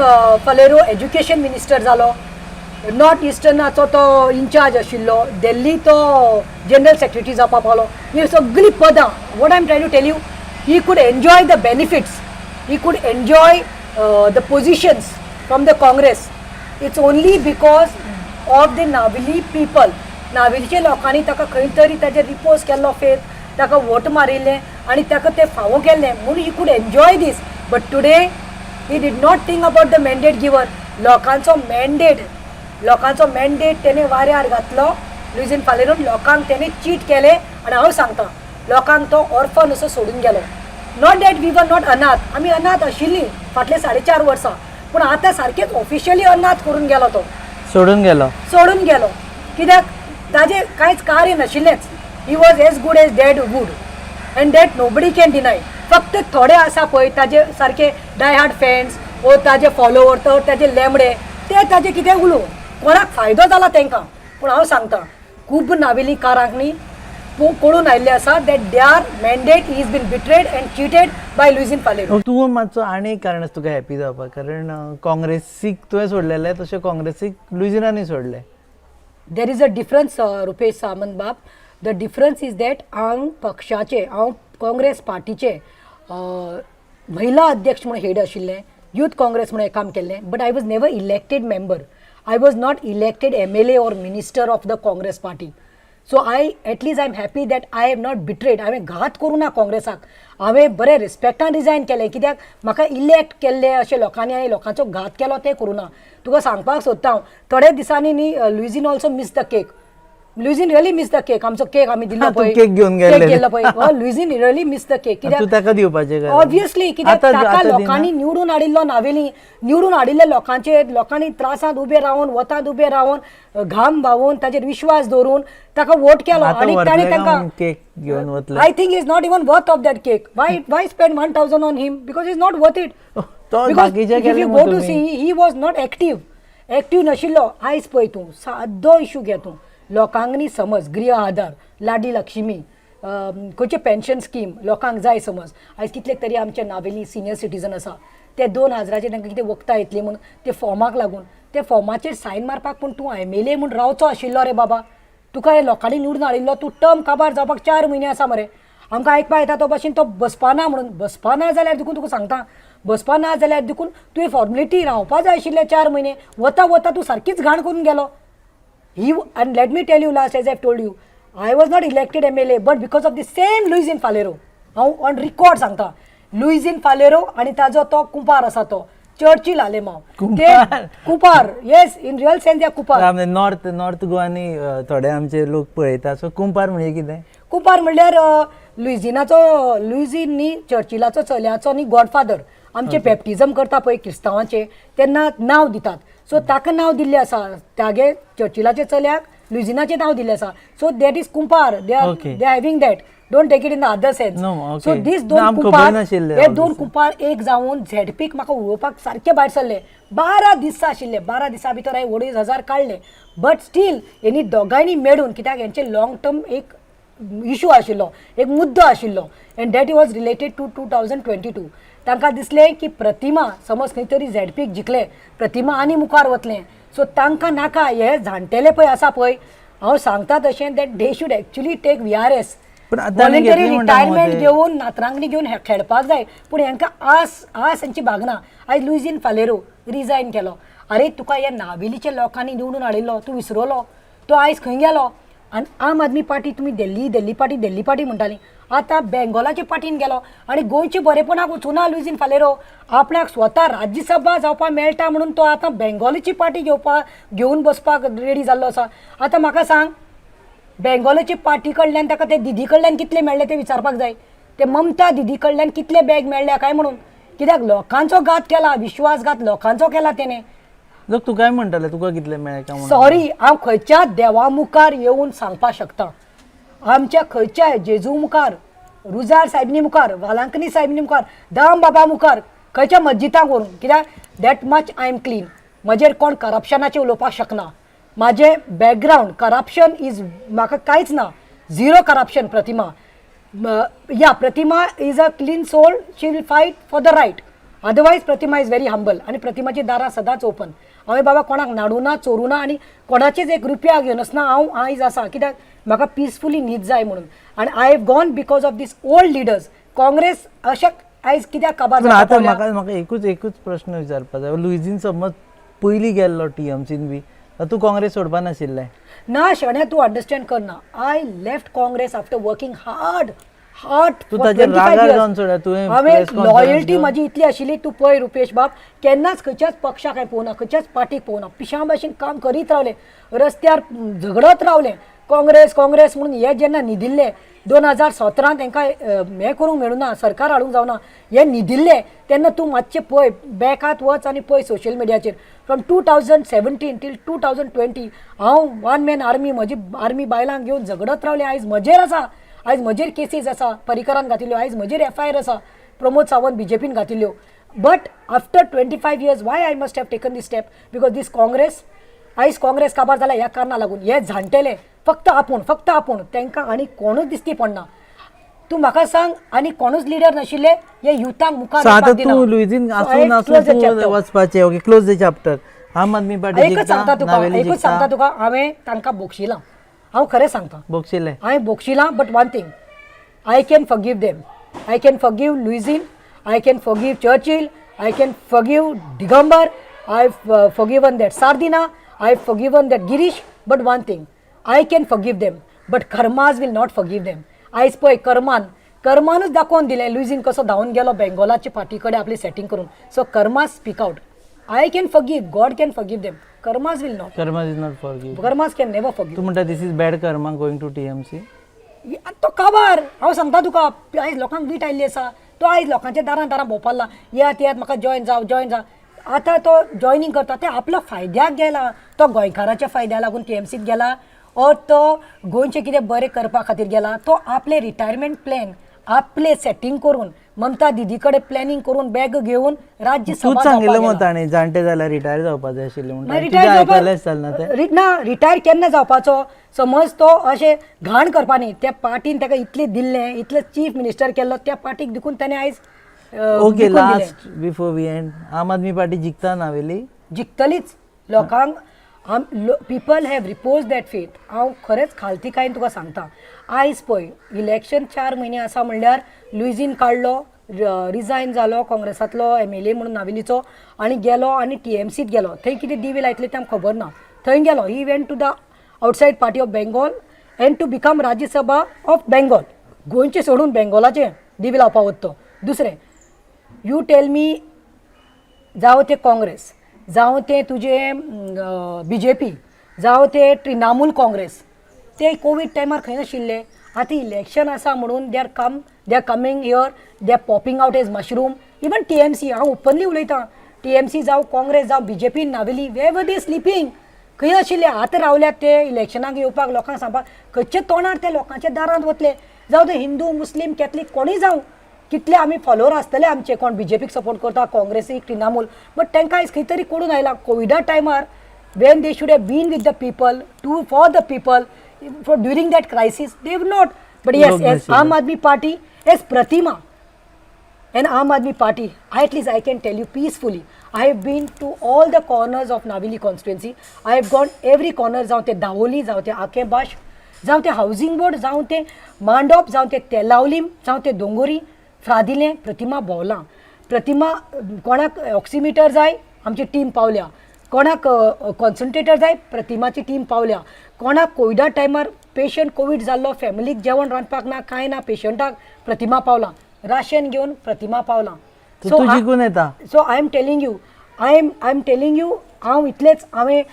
फालेरो एज्युकेशन मिनिस्टर जालो, नॉर्थ इस्टर्नाचो तो इन्चार्ज आशिल्लो, दिल्ली तो जनरल सेक्रेटरी जावपाक पावलो. ही सगळीं पदां, what I am try to tell you, he could enjoy the benefits, he could enjoy the positions from the Congress. It's only because of the Navelim people. नावेलीच्या लोकांनी ताका खंय तरी ताजेर रिपोज केल्लो फेथ, ताका वोट मारिल्लें आनी ताका तें फावो केल्लें म्हणून he could enjoy this. But today he did not think about the mandate given. लोकांचो मॅन्डेट तेणें वाऱ्यार घातलो लुइझीन फालेरोन. लोकांक तेणें चीट केलें आनी हांव सांगता, लोकांक तो ऑर्फन असो सोडून गेलो. Not that we were not अनाथ, आमी अनाथ आशिल्लीं फाटले 4.5 वर्सां, पूण आतां सारकेच ऑफिशियली अनाथ करून गेलो तो. सोडून गेलो. सोडून गेलो, कित्याक ताजें कांयच कार्य नाशिल्लेंच. He was as good as dead wood and that nobody can deny. फक्त थोडे आसा पळय ताजे सारके डाय हार्ड फॅन्स वो ताजे फॉलोवर, तर ताजे लेमडे, ते ताजे कितें उलोवं, कोणाक फायदो जाला तांकां. पूण हांव सांगता, खूब नावेलीकारांक न्ही कळून आयिल्लें आसा that their mandate is been betrayed and cheated by Luizinho Faleiro. तूं मातसो आनी एक कारण आसा तुका हॅपी जावपाक, कारण काँग्रेसीक तुवें सोडलेलें तशें काँग्रेसीक लुइझिनानी सोडलें. There is a difference, Rupesh Samant बाब. The difference is that हांव पक्षाचे, हांव काँग्रेस पार्टीचे महिला अध्यक्ष म्हणून हेड आशिल्लें, यूथ काँग्रेस म्हणून काम केल्लें, but I was never elected member. I was not elected MLA or minister of the Congress party. So I at least I am happy that I have not betrayed. हांवें घात करूं ना काँग्रेसाक. हांवें बरें रिस्पेक्टान रिजायन केलें, कित्याक म्हाका इलेक्ट केल्ले अशे लोकांनी हांवें लोकांचो घात केलो तें करूं ना. तुका सांगपाक सोदता हांव, थोड्या दिसांनी न्ही Luizinho also miss the cake. Luizinho really miss the cake. आमचो केक आमी दिल्लो तूं पळय, केक घेवन गेल्ले. केक गेल्लो पळय, Luizinho really miss the cake. तूं ताका दिवपाचें काय? ऑब्वियसली, कित्याक ताका आतां दिना? लोकांनी निवडून हाडिल्लो नावेली. निवडून हाडिल्ल्या लोकांचेर, लोकांनी त्रासांत उबे रावन, वतांत उबे रावन, घाम व्हांवून, ताचेर विश्वास दवरून ताका वोट केलो आतां आनी व्हरतले ताणें काय तांकां म्हणून केक घेवन वतले? I think is not even worth of that cake. Why spend 1000 on him? Because is not worth it. तो बाकीचे if केले you मग गो टू तुमी. See, he was not active. Active नाशिल्लो. आयज पळय तूं, सादो इशू घे तूं, लोकांक न्ही समज गृह आधार, लाडी लक्ष्मी, खंयचे पेन्शन स्कीम लोकांक जाय समज. आयज कितले तरी आमचे नावेली सिनियर सिटीजन आसा, ते 2000चे तांकां कितें वखदां येतली म्हूण ते फॉर्माक लागून ते फॉर्माचेर सायन मारपाक पूण तूं एमएलए म्हूण रावचो आशिल्लो रे बाबा. तुका हे लोकांनी निवडून हाडिल्लो, तूं टर्म काबार जावपाक 4 म्हयने आसा मरे. आमकां आयकपा येता तो भाशेन तो बसपा ना म्हणून. बसपा ना जाल्यार देखून तुका सांगता, बसपा ना जाल्यार देखून तुवें फॉर्मेलिटी रावपा जाय आशिल्ले 4 म्हयने. वता वता तूं सारकीच घाण करून गेलो. He, and let me tell you last, as I told you, I was not elected MLA, but because of the same Luizinho Faleiro, हांव ऑन रिकॉर्ड सांगता, लुइझीन फालेरो आनी ताजो तो कुंपार आसा तो चर्चिल आलेमाव ते. कुंपार? कुंपार, yes, in real sense या कुंपार. नॉर्थ गोवानी थोडे आमचे लोक पळयता, सो कुंपार म्हणजे कितें? कुंपार म्हणल्यार लुइझिनाचो, लुइझीन न्ही चर्चिलाचो चल्याचो न्ही गॉडफादर. आमचे बॅप्टिजम करता पळय क्रिस्तांवाचे तेन्ना नांव दितात, सो ताका नांव दिल्लें आसा. तागे चर्चिलाच्या चल्याक लुइझिनाचें नांव दिल्लें आसा, so that is कुंपार. They are they are having that Don't take it in the other sense. No, so okay. दीस ना, दोन आमकां खबर कुपार नाशिल्लें हे दोन obviously. कुपार एक जावन झेडपीक म्हाका उलोवपाक सारकें भायर सरलें. 12 दिसां आशिल्ले, 12 दिसां भितर हांवें 2,500 काडले. बट स्टील हेणी दोगांयनी मेळून, कित्याक हेंचे लॉंग टर्म एक इशू आशिल्लो, एक मुद्दो आशिल्लो, and that was related to 2022. तांकां दिसलें की प्रतिमा समज खंय तरी झेडपीक जिखलें, प्रतिमा आनी मुखार वतलें. सो तांकां नाका हे जाणटेले पळय आसा पळय, हांव सांगता तशें, that they should actually take VRS. पण आतां आनी व्हॉलंटरी घेतली म्हणटा न्हू रिटायरमेंट ते. घेवन नातरांनी घेवन खेळपाक जाय, पूण हेंकां आस आस हेंची भागना. आयज लुईझीन फालेरो रिजायन केलो. अरे तुका ह्या नावेलीच्या लोकांनी निवडून हाडिल्लो, तूं विसरलो, तो आयज खंय गेलो? आनी आम आदमी पार्टी तुमी दिल्ली दिल्ली पार्टी दिल्ली पार्टी म्हणटाली, आतां बेंगोलाच्या पार्टीन गेलो आनी गोंयचे बरेपणाक वचूना लुईझीन फालेरो. आपल्याक स्वता राज्यसभा जावपाक मेळटा म्हणून तो आतां बेंगोलीची पार्टी घेवपाक घेवन बसपाक रेडी जाल्लो आसा. आतां म्हाका सांग, बेंगोलाचे पार्टी कडल्यान ताका ते दिदी कडल्यान कितले मेळ्ळे ते विचारपाक जाय. ते ममता दिदी कडल्यान कितले बॅग मेळ्ळे काय म्हणून, कित्याक लोकांचो घात केला, विश्वासघात लोकांचो केला तेणे. लोक तूं काय म्हणटाले, तुका कितले मेळ्ळे काय म्हणून? सॉरी, हांव खंयच्या देवा मुखार येवन सांगपाक शकता, आमच्या खंयच्याय जेजू मुखार, रुजार सायबनी मुखार, वालांकनी सायबनी मुखार, दाम बाबा मुखार, खंयच्या मस्जिदाक व्हरून, कित्याक that much I am clean. म्हजेर कोण करप्शनाचें उलोवपाक शकना. म्हाजें बॅकग्रावंड करप्शन is म्हाका कांयच ना, zero corruption. Pratima yeah, Pratima is a clean soul, she will fight for the right. Otherwise Pratima is very humble आनी प्रतिमाची दारां सदांच ओपन. हांवें बाबा कोणाक नाडूं ना, चोरूं ना आनी कोणाचेच एक रुपया घेवनासतना हांव आयज आसा, कित्याक म्हाका पिसफुली न्हीद जाय म्हणून. आनी I have gone because of this old leaders. Congress अशें आयज कित्याक काबार पूण जावपाक आतां पावल्या? म्हाका म्हाका एकूच एकूच प्रश्न विचारपाक जाय. लुईझीन समज पयलीं गेल्लो टीएमसीन बी, तूं काँग्रेस सोडपा नाशिल्लें? ना शण्या, तूं अंडरस्टँड करना. I left Congress after working hard hard. तूं ताचेर रागार जावन सोडल्या, तुवें हांवें press conference loyalty घेवन- म्हाजी इतली आशिल्ली. तूं पळय रुपेश बाब, केन्नाच खंयच्याच पक्षाक हांवें पळोवना, खंयच्याच पार्टीक पळोवना. पिशां भाशेन काम करीत रावलें, रस्त्यार झगडत रावलें, काँग्रेस काँग्रेस म्हणून. हे जेन्ना न्हिदिल्ले 2017त, तांकां हें करूंक मेळुना, सरकार हाडूंक जावना, हे न्हिदिल्ले तेन्ना तूं मातशें पळय, बॅकात वच आनी पळय सोशल मिडियाचेर, from 2017 till 2020 हांव वन मॅन आर्मी, म्हजी आर्मी बायलांक घेवन झगडत रावलें. आयज म्हजेर आसा, आयज म्हजेर केसीस आसा परिकरान घातिल्ल्यो, आयज म्हजेर एफआयआर आसा Pramod Sawant बीजेपीन घातिल्ल्यो. But after 25 years, why I must have taken this step? Because this Congress, आयज काँग्रेस काबार जाला ह्या कारणा लागून. हे जाणटेले फक्त आपूण, फक्त आपूण, तांकां आनी कोणूच दिसती पडना. तूं म्हाका सांग, आनी कोणूच लिडर नाशिल्ले हे युथाक मुखार सो आतां येवपाक दिना. तूं लुईझीन So, आसून I नासून close the तूं chapter. वचपाचें. Okay, close the chapter. Aam Aadmi party एकच सांगता जिखता, तुका, नावेली एकूच सांगता जिखता? तुका, हांवें तांकां बोगशिलां, हांव खरें सांगता. बोगशिलें? हांवें बोगशिलां, but one thing, I can forgive them. I can forgive Luizinho, I can forgive Churchill, I can forgive Digambar, I forgiven that Sardinha, I forgiven that Girish. But one thing I can forgive them, but karmas will not forgive them. आयज पळय कर्मान, कर्मानूच दाखोवन दिलें लुईझीन कसो धांवन गेलो बेंगोलाचे party कडेन आपली setting करून. So karma speak out. I can forgive, God can forgive them, karmas will not. Karma is not forgive. Karmas can never forgive. तूं म्हणटा, this is bad karma, going to TMC. तो काबार. हांव सांगता तुका, आयज लोकांक वीट आयिल्ली आसा. तो आयज लोकांच्या दारां दारां भोंवपाला, येयात येयात, म्हाका जॉयन जाव, जॉयन जाव. आतां तो जॉयनींग करता ते आपल्या फायद्याक गेला. तो गोंयकाराच्या फायद्या लागून टीएमसीत गेला ओर तो गोंयचें कितें बरें करपा खातीर गेला? तो आपले रिटायरमेंट प्लॅन आपले सेटींग करून, ममता दिदी कडेन प्लॅनिंग करून, बॅग घेवन राज्यसभा तूच सांगिल्लें जावपाक मग गेला. ताणें जाणटे जाल्यार रिटायर जावपाक जाय आशिल्लें म्हणून. मागीर तुजें रिटायर आयकलेंच ना तें. ना, रिटायर केन्ना जावपाचो? समज तो अशें घाण करपा न्ही, त्या पार्टीन ताका इतलें दिल्लें, इतलें चीफ मिनिस्टर केल्लो, त्या पार्टीक देखून ताणें आयज ओके. विकून दिलें. Last before we and, Aam Aadmi party जिखता नावेली? जिखतलीच. लोकांक, people have repose that faith. हांव खरेंच खालतीकायेन तुका सांगता, आयज पळय इलेक्शन 4 म्हयने आसा म्हणल्यार लुईझीन काडलो, रिजायन जालो काँग्रेसांतलो एमएलए म्हणून नावेलीचो आनी गेलो आनी टीएमसीत गेलो. थंय कितें दिवे लायतले तें आमकां खबर ना. थंय गेलो, he went to the outside party of Bengal and to become Rajya Sabha of Bengal. गोंयचें सोडून बेंगॉलाचें दिवे लावपाक वता तो. दुसरें, you tell me, जावं तें काँग्रेस, जावं तें तुजें बीजेपी, जावं तें तृणमूल काँग्रेस, ते कोवीड टायमार खंय नाशिल्ले? आतां इलेक्शन आसा म्हणून they are come, they are coming here, they are popping out as mushroom. Even TMC, हांव ओपनली उलयतां, टीएमसी जावं, काँग्रेस जावं BJP, Navelim, where were they sleeping? खंय आशिल्ले? आतां रावल्यात ते इलेक्शनाक येवपाक, लोकांक सांगपाक. खंयच्या तोंडार ते लोकांच्या दारांत वतले? जावं ते हिंदू, मुस्लीम, कॅथलीक कोणूय जावं, कितले आमी फॉलोवर आसतले आमचे, कोण बीजेपीक सपोर्ट करता, काँग्रेसीक, तृणमूल, बट तांकां आयज खंय तरी कोडून आयला. कोविडा टायमार when they should have been with the people to for the people for during that crisis, they have not. But yes, लोक as नाशिल्ले. Aam Aadmi Party, as Pratima and Aam Aadmi Party, at least I can tell you peacefully, I have been to all the corners of Navili constituency. I have gone every corner, जावं ते दावोली, जावं ते आकेबाश, जावं ते housing board, जावं ते मांडोप, जावं ते तेलावलीम, जावं ते दोंगोरी, फ्रादिलें, प्रतिमा भोंवलां. प्रतिमा, कोणाक ऑक्सिमिटर जाय, आमची टीम पावल्या. कोणाक कॉन्सन्ट्रेटर जाय, प्रतिमाची टीम पावल्या. कोणाक कोविडा टायमार पेशंट कोवीड जाल्लो, फॅमिलीक जेवण रांदपाक ना, कांय ना, पेशंटाक प्रतिमा पावलां, राशन घेवन प्रतिमा पावलां. So तूं जिखून येता. So I am telling you, I am telling you, हांव इतलेंच हांवें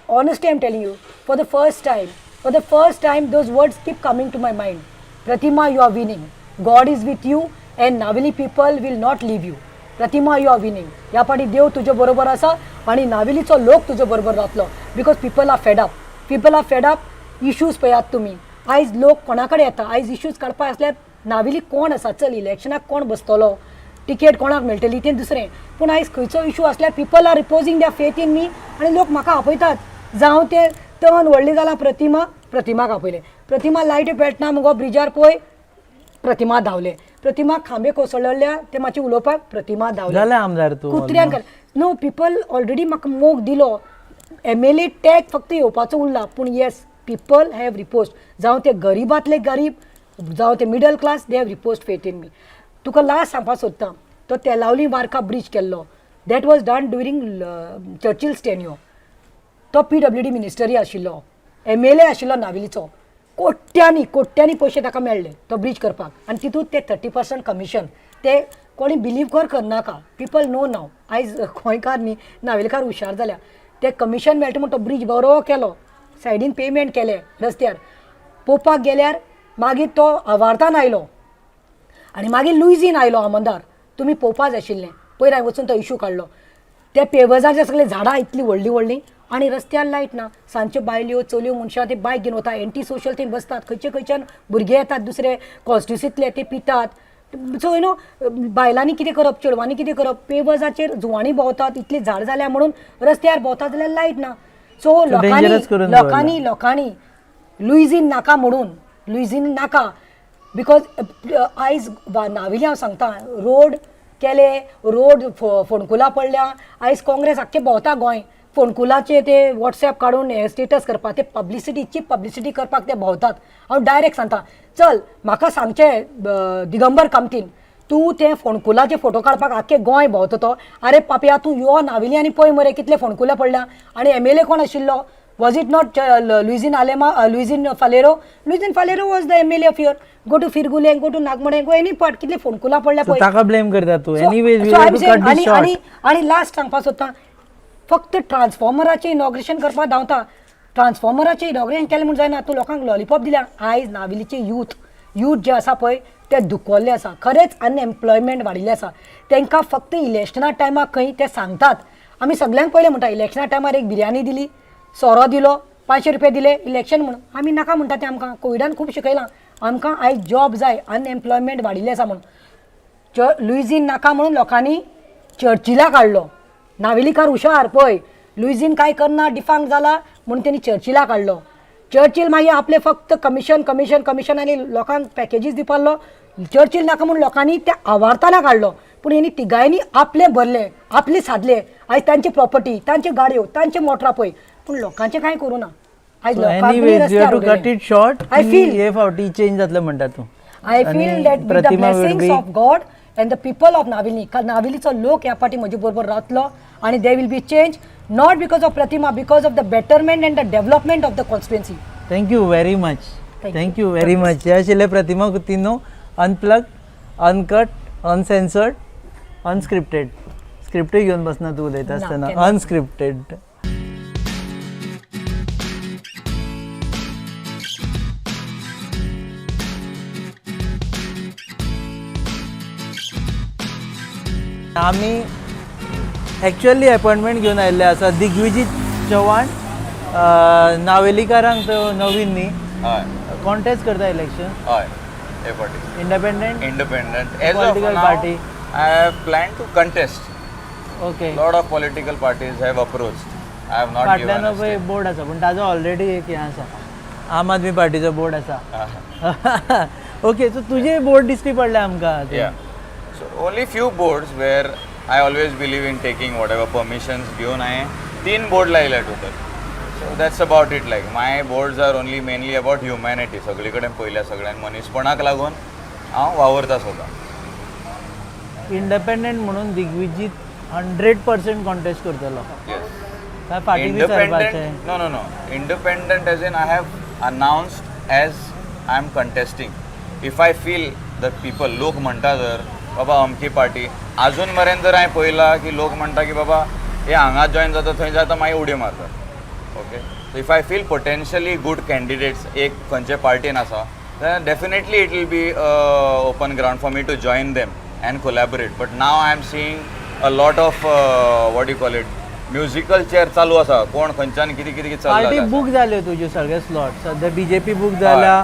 honestly I am telling you, for the first time, for the first time those words keep coming to my mind: Pratima, you are winning. God is with you and Navelim people will not leave you. Pratima, you are winning. ह्या फाटी देव तुजे बरोबर आसा आनी नावेलीचो लोक तुजे बरोबर रावतलो, because people are fed up, people are fed up. Issues पळयात तुमी, आयज लोक कोणा कडेन येता? आयज इश्यूज काडपा आसल्यार नावेली कोण आसा? चल, इलेक्शनाक कोण बसतलो, टिकेट कोणाक मेळटली तें दुसरें, पूण आयज खंयचो इशू आसल्यार people are reposing their faith in me आनी लोक म्हाका आपयतात. जावं तें तण व्हडलें जालां, प्रतिमा, प्रतिमाक आपयलें. प्रतिमा, लायटी पेटना मुगो ब्रिजार पळय, प्रतिमा धांवलें. प्रतिमा, खांबे कोसळ्ळ्या ते मातशें उलोवपाक, प्रतिमा धांवलें. जालें आमदार तूं. कुत्र्यान नो पिपल ऑलरेडी म्हाका मोग दिलो. एमएलए टॅग फक्त येवपाचो उरला, पूण yes, people have reposed, जावं ते गरिबांतले गरीब, जावं ते middle class, they have reposed faith in me. तुका लास्ट सांगपाक सोदता, तो तेलावली वारका ब्रीज केल्लो, that was done during Churchill's tenure. तो पीडब्ल्यूडी मिनिस्टरी आशिल्लो, एमएलए आशिल्लो नावेलीचो. कोट्यांनी कोट्यांनी पयशे ताका मेळ्ळे तो ब्रीज करपाक आनी तितूंत ते 30% कमिशन. ते कोणी बिलीव कर करनाका, पिपल नो नाव. आयज गोंयकार न्ही, नावेलकार हुशार जाल्या. ते कमिशन मेळटा म्हूण तो ब्रीज बरो केलो, सायडीन पेमेंट केलें रस्त्यार. पळोवपाक गेल्यार मागीर तो आवार्तान आयलो आनी मागीर लुईझीन आयलो आमदार. तुमी पळोवपा जाय आशिल्लें, पयर हांवें वचून तो इशू काडलो. त्या पेवर्साचे सगळे झाडां इतलीं व्हडलीं व्हडलीं आनी रस्त्यार लायट ना. सांजच्यो बायल्यो, चलयो, मनशां ते बायक घेवन वता, एंटी सोशल थंय बसतात. खंयचे खंयच्यान भुरगे येतात दुसरे कॉन्स्टिट्युसींतले, ते पितात. सो you know बायलांनी कितें करप, चेडवांनी कितें करप? पेवर्साचेर जुवांनी भोंवतात, इतली झाड जाल्या म्हणून रस्त्यार भोंवतात जाल्यार लायट ना. सो लोकांनी dangerous करून लोकांनी लोकांनी लुईझीन नाका म्हणून, लुईझीन नाका, because आयज नावेली हांव सांगता, रोड केले, रोड फोंडकुलां पडल्या. आयज काँग्रेस आख्खें भोंवता गोंय, फोंडकुलाचे ते वॉट्सॅप काडून स्टेटस करपाक, ते पब्लिसिटी, चीप पब्लिसिटी करपाक ते भोंवतात. हांव डायरेक्ट सांगता, चल म्हाका सांगचें दिगंबर कामतीन, तूं ते फोंडकुलाचे फोटो काडपाक आख्खें गोंय भोंवता तो. आरे पापया, तूं यो नावेली आनी पळय मरे कितले फोंडकुलां पडल्या. आनी एमएलए कोण आशिल्लो? Was it not Luizinho Alema, Luizinho Faleiro? Luizinho Faleiro was the MLA of here. Go to Firgule, go to Nagmone, go any part, कितले फोंडकुलां पडल्या पळय. ताका ब्लेम करता तूं. So- anyways, so I'm saying, आनी आनी आनी लास्ट सांगपाक सोदता, फक्त ट्रान्सफॉर्मराचें इनॉग्रेशन करपाक धांवता. ट्रान्सफॉर्मराचें इनॉग्रेशन केलें म्हूण जायना, तूं लोकांक लॉलीपॉप दिल्या. आयज नावेलीचे यूथ यूथ जे आसा पळय, ते दुखवल्ले आसा खरेंच. अनएम्प्लॉयमेंट वाडिल्लें आसा. तांकां फक्त इलेक्शना टायमार खंय ते सांगतात, आमी सगल्यांक पयलें म्हणटा, इलेक्शना टायमार एक बिरयानी दिली, सोरो दिलो, 500 रुपया दिले, इलेक्शन म्हणून. आमी नाका म्हणटा तें. आमकां कोविडान खूब शिकयलां. आमकां आयज जॉब जाय, अनएम्प्लॉयमेंट वाडिल्लें आसा म्हणून. लुईझीन नाका म्हणून लोकांनी चर्चिला काडलो. नावेलीकार हुशार पळय, लुईझीन काय करना, डिफांक जाला म्हणून तेणी चर्चिला काडलो. चर्चिल मागीर आपले फक्त कमिशन, कमिशन, कमिशन आनी लोकांक पॅकेजीस दिवपालो. चर्चिल नाका म्हणून लोकांनी ते आवारताना काडलो, पूण हेणी तिगांयनी आपले भरले, आपले सादले. आयज तांची प्रॉपर्टी, तांच्यो गाडयो, तांचे मोटरां पळय, पूण लोकांचें कांय करूं ना. आयज लोकांक anyways, you to cut it short. I feel हे फावटी चेंज जातलें म्हणटा तूं. I feel that with the blessings of God and the people of Navelim, कारण नावेलीचो लोक ह्या फाटी म्हजे बरोबर रावतलो आनी there will be change, not because of Pratima, because of the betterment and the development of the constituency. Thank you very much. Thank thank you very much. हे आशिल्ले प्रतिमा Coutinho. Unplug, uncut, uncensored, unscripted. स्क्रिप्टूय घेवन बसना तूं उलयता आसतना. केन्ना. Unscripted. आमी एक्चुअली अपॉयंटमेंट घेवन आयिल्ले आसा दिग्विजीत चव्हाण. नावेलीकारांक तो नवीन न्ही. हय. कॉन्टेस्ट करता इलेक्शन? हय, हे फावटी. Independent? Independent as of Political party. I have plan to contest. Lot of political parties have approached. I have not फाटल्यान given. पळय बोर्ड आसा, पूण ताजो ऑलरेडी एक हें आसा, आम आदमी पार्टीचो बोर्ड आसा. ओके, सो तुजे बोर्ड दिश्टी पडले आमकां. Yeah. So only few boards where I always believe in taking whatever permissions घेवन हांवें तीन बोर्ड लायले total. So that's about it. Like, my boards are only mainly about humanity. सगळी कडेन पयल्या सगळ्यांक मनीसपणाक लागून हांव वावुरता सदां. इंडिपेंडंट म्हणून दिग्विजीत 100% कॉन्टेस्ट करतलो? येस. काय फाटीं बी सरपाचें? Independent? No. Independent as in I have announced as I am contesting. If I feel the people, लोक म्हणटा जर बाबा अमकी पार्टी, अजून मेरेन जर हांवें पळयलां की लोक म्हणटा की बाबा हे हांगा जॉयन जाता, थंय जाता, मागीर उडयो मारतात. Okay, so if I feel potentially good candidates एक खंयचे पार्टीन आसा, then definitely it will be open ground for me to join them and collaborate. But now I am seeing a lot of, what you call it, musical chair चालू आसा. कोण खंयच्यान कितें कितें कितें पार्टी चल्ला. बूक जाल्यो तुज्यो सगळे स्लॉट. सध्या बीजेपी बूक जाल्या,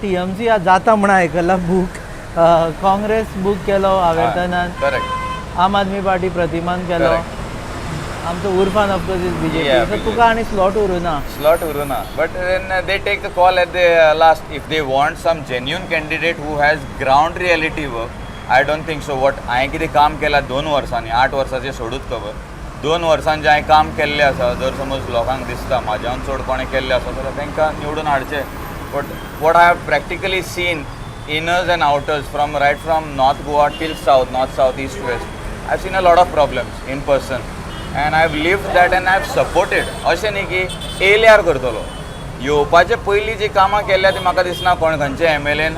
टीएमसी जाता म्हणून आयकलां बूक, काँग्रेस बूक केलो आवेर्तनान, आम आदमी पार्टी प्रतिमान केलो, आमचो Irfan of course is BJP. So BJP. तुका आनी स्लॉट उरूना. स्लॉट उरूना, but then they take a call at the last. If they want some genuine candidate who has ground reality work, I don't think so. What हांवें कितें काम केलां 2 वर्सांनी, 8 वर्साचें सोडूच खबर, 2 वर्सांनी जें हांवें काम केल्लें आसा, जर समज लोकांक दिसता म्हाज्यान चड कोणें केल्लें आसा जाल्यार तांकां निवडून हाडचें. But what I have practically seen, inners and outers, from right from North Goa till south, north, south, east, west, I seen a lot of problems in person and I have lived that and I have supported. अशें न्ही की येयल्यार करतलो. येवपाचे पयलीं जी कामां केल्या ती म्हाका दिसना कोण खंयचे एमएलएन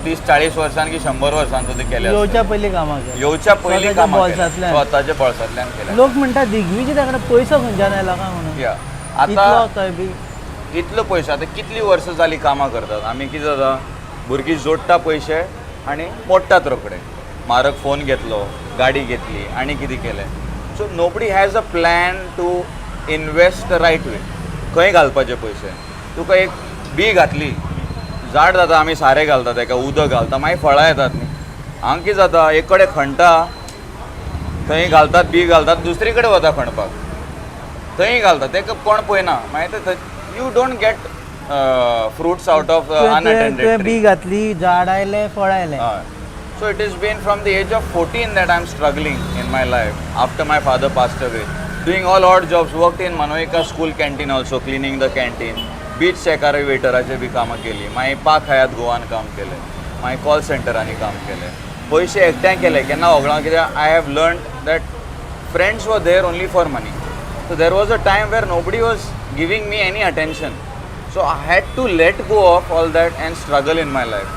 30-40 वर्सां की 100 वर्सां सुद्दां केल्या. येवच्या पयलीं कामां केली. येवच्या पयलीं स्वताच्या कामां केल्या. बोल्सांतल्यान. स्वताच्या बोल्सांतल्यान केल्या. लोक म्हणटा दिग्विजय कडेन पयसो खंयच्यान आयला काय म्हणून. आतां इतलो थंय बी. इतलो पयसो, आतां कितलीं वर्सां जालीं कामां करतात आमी. कितें जाता, भुरगीं जोडटा पयशे आनी मोडटात रोखडे. म्हारग फोन घेतलो, गाडी घेतली आनी कितें केलें. So nobody has a plan to invest the right way. खंय घालपाचे पयशे? तुका एक बी घातली, झाड जाता, आमी सारें घालता तेका, उदक घालता, मागीर फळां येतात न्ही. हांगा कितें जाता, एक कडेन खणटा, थंय घालतात, बी घालतात, दुसरी कडेन वता खणपाक, थंय घालता, तेका कोण पळयना. मागीर ते you don't get fruits out of तुवें अनअटेंडेड. बी घातली, झाड आयलें, फळ आयलें. So it has been from the age of 14 that I'm struggling in my life after my father passed away. Doing all odd jobs, worked in Manoika school canteen also, cleaning the canteen. Beach शेकार वेटराचे बी कामां केली. मागीर पाक हयात गोवान काम केलें, मागीर call सेंटरांनी काम केलें. पयशे एकठांय केले, केन्ना होगडावन कित्याक I have learn that friends were there only for money. So there was a time where nobody was giving me any attention. So I had to let go of all that and struggle in my life.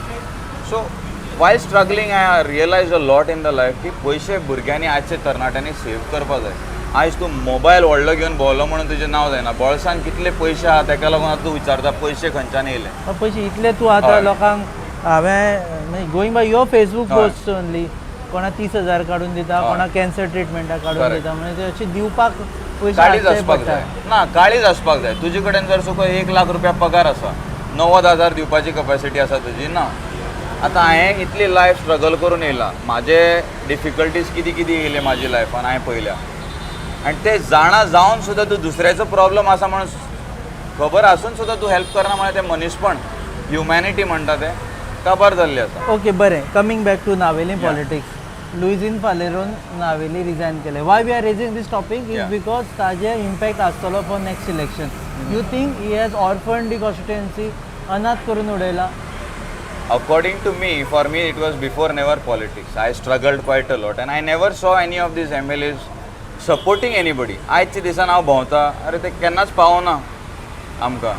So while struggling, I realized a lot in the life की पयशे भुरग्यांनी, आजचे तरणाट्यांनी save करपा जाय. आयज तूं mobile व्हडलो घेवन भोंवलो म्हणून तुजें नांव जायना. बोल्सान कितले पयशे आहा तेका लागून आतां तूं विचारता पयशे खंयच्यान येयले. पयशे इतले तूं आतां लोकांक हांवें, going by your Facebook post only, कोणा 30,000 काडून दिता, कोणा कॅन्सर ट्रिटमेंटाक काडून दिता, म्हणजे ते अशें दिवपाक पयशे काळीज आसचे आसपाक पडटा. जाय ना, काळीज आसपाक जाय. तुजे कडेन जर सपोज 1 लाख रुपया पगार आसा, 90,000 दिवपाची कपॅसिटी आसा तुजी ना. आतां हांवें इतली लायफ स्ट्रगल करून येयला, म्हाजे डिफिकल्टीज कितें कितें येयले म्हाजे लायफान हांवें पळयल्या आनी ते जाणा जावन सुद्दां तूं दुसऱ्याचो प्रॉब्लम आसा म्हणून खबर आसून सुद्दां तूं हेल्प करना म्हळ्यार तें मनीसपण, ह्युमॅनिटी म्हणटा तें काबार जाल्लें आसा. ओके, बरें, coming back to Navelim politics, Luizinho फालेरोन नावेली resign केलें. Why we are raising this topic is because ताजे इम्पॅक्ट आसतलो for next election. You think he has orphan the constituency, अनाथ करून उडयला? According to me, for me, it was before never politics. I struggled quite a lot and I never saw any of these MLAs supporting anybody. आयच्या दिसान हांव भोंवता, अरे ते केन्नाच पावना आमकां.